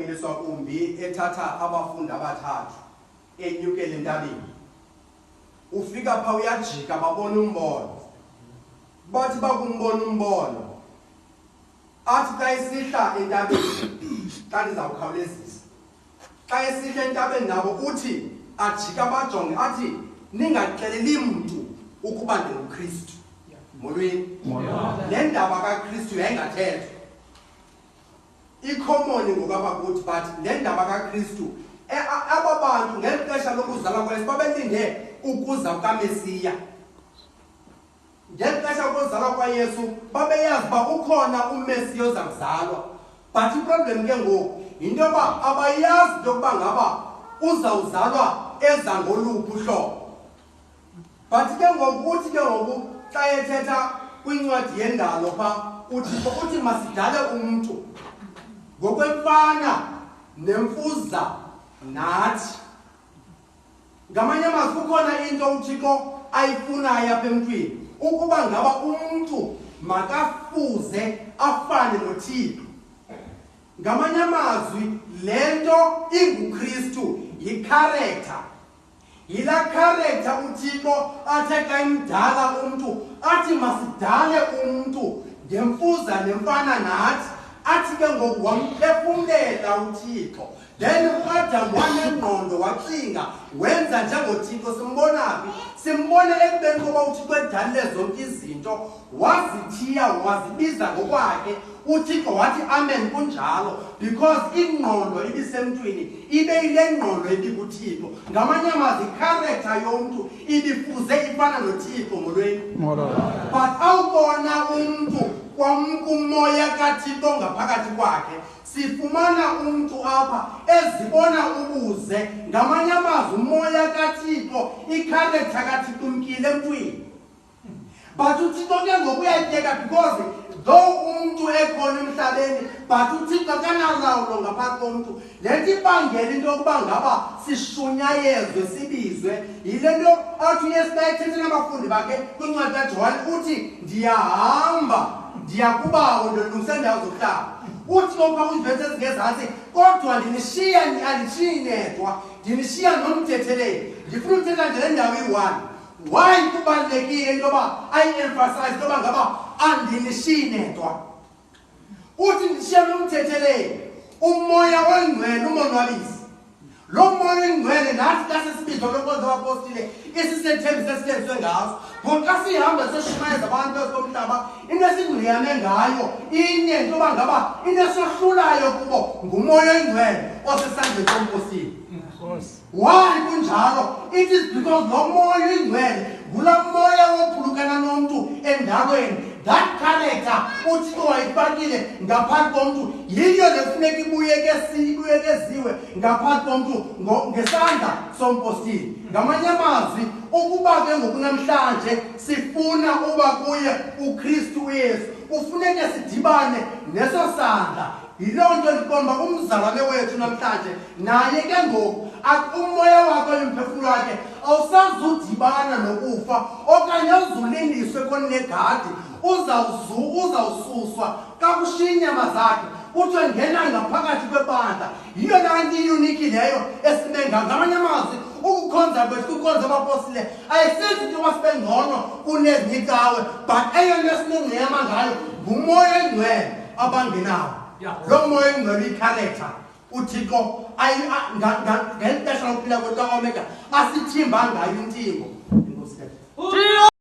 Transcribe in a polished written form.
Wakungeniswa kumbi ethatha abafundi abathathu enyukela entabeni. Ufika pha uyajika babona umbono. Bathi bakumbona umbono athi xa esihla entabeni xa ndizawukhawulezisa xa esihla entabeni nabo uthi ajika bajonge athi ningaxeleli mntu ukuba ndinguKristu. Molweni. Le ndaba kaKristu yayingathethwa. Ikhomoni ngokwabakuthi but le ndaba kaKristu e, aba bantu ngeli xesha lokuzalwa kwaYesu babelinde ukuza kukaMesiya. Ngeli xesha lokuzalwa kwaYesu babeyazi uba ukhona uMesiya oza kuzalwa. But iproblem ke ngoku yinto yoba abayazi into yokuba ngaba uzawuzalwa eza ngoluphi uhlobo. But ke ngoku uthi ke ngoku xa ethetha kwincwadi yendalo pha uThixo uthi masidale umntu ngokwemfana nemfuza nathi. Ngamanye amazwi kukhona into uThixo ayifunayo apha emntwini ukuba ngaba umntu makafuze afane noThixo. Ngamanye amazwi le nto inguKristu yikharektha. Yilaa character uThixo athe xa emdala umntu athi masidale umntu ngemfuza nemfana nathi athi ke ngoku wamphefumlela uThixo then uAdam wanengqondo wacinga wenza njengoThixo simbona phi simbona ekubeni koba uThixo edalile zonke izinto wazithiya wazibiza ngokwakhe uthixo wathi amen kunjalo because ingqondo ibisemntwini ibe yile ngqondo ibikuthixo ngamanye amazwi ikharektha yomntu ibifuze ifana nothixo molweni but awubona umntu kwamkumoya kathixo ngaphakathi kwakhe sifumana umntu apha ezibona ubuze ngamanye amazwi umoya kathixo ikharektha kathixo umkile emntwini But uThixo ke ngoku uyatyeka because though umntu ekhona emhlabeni but uThixo akanalawulo ngaphakathi komntu. Le nto ibangela into yokuba ngaba sishunyayezwe sibizwe yile nto athi uYesu xa ethethe nabafundi bakhe kwincwadi kaJohane uthi ndiyahamba ndiya kubawo ndilungise indawo zokuhlala. Uthi ke phaa kwiivesi ezingezantsi kodwa ndinishiya andishiyi nedwa ndinishiya nomthetheleli. Ndifuna ukuthetha nje le ndawo iyi-one. Why kubalulekile into yoba ayi-emphasize into yoba ngaba andinishiyi nedwa? Uthi ndishiya nomthetheleli, umoya oyingcwele umonwabisi. Lo moya oyingcwele nathi xa sesibizwa lwenkonzo abapostile isisethembiso esithenjiswe ngaso. Ngoku xa sihamba seshumayeza abantu phezu komhlaba into esingqiyame ngayo inye into yoba ngaba into esohlulayo kubo ngumoya oyingcwele osesandleni sompostile. Why kunjalo? It is because lo moya uyingcwele ngulaa moya wophulukana nomntu endalweni. That character uThixo wayifakile ngaphakathi komntu yiyo le funeka ibuyekeziwe ngaphakathi komntu ngesandla sompostile. Ngamanye amazwi, ukuba ke ngokunamhlanje sifuna uba kuye uKristu uYesu, kufuneke sidibane neso sandla. Yiloo nto ndiqonda uba umzalwane wethu namhlanje naye ke ngoku umoya wakhe okanye umphefumlo wakhe awusazudibana nokufa okanye awuzulindiswe konegadi uzawususwa xa kushiya iinyama zakhe kuthiwe ngena ngaphakathi kwebandla. Yiyo laa nto iyuniki leyo esime ngayo. Ngamanye amazwi ukukhonza kwethu kukhonza abapostile ayisenzi into yoba sibe ngcono kunezinye icawe but eyona esinengqiyama ngayo ngumoya oyingcwele abangenawo. Loo moya oyingcwele uyikharektha uThixo ngeli xesha lokuphila kwethu kaOmega asithimba ngayo intimbo. Enkosi.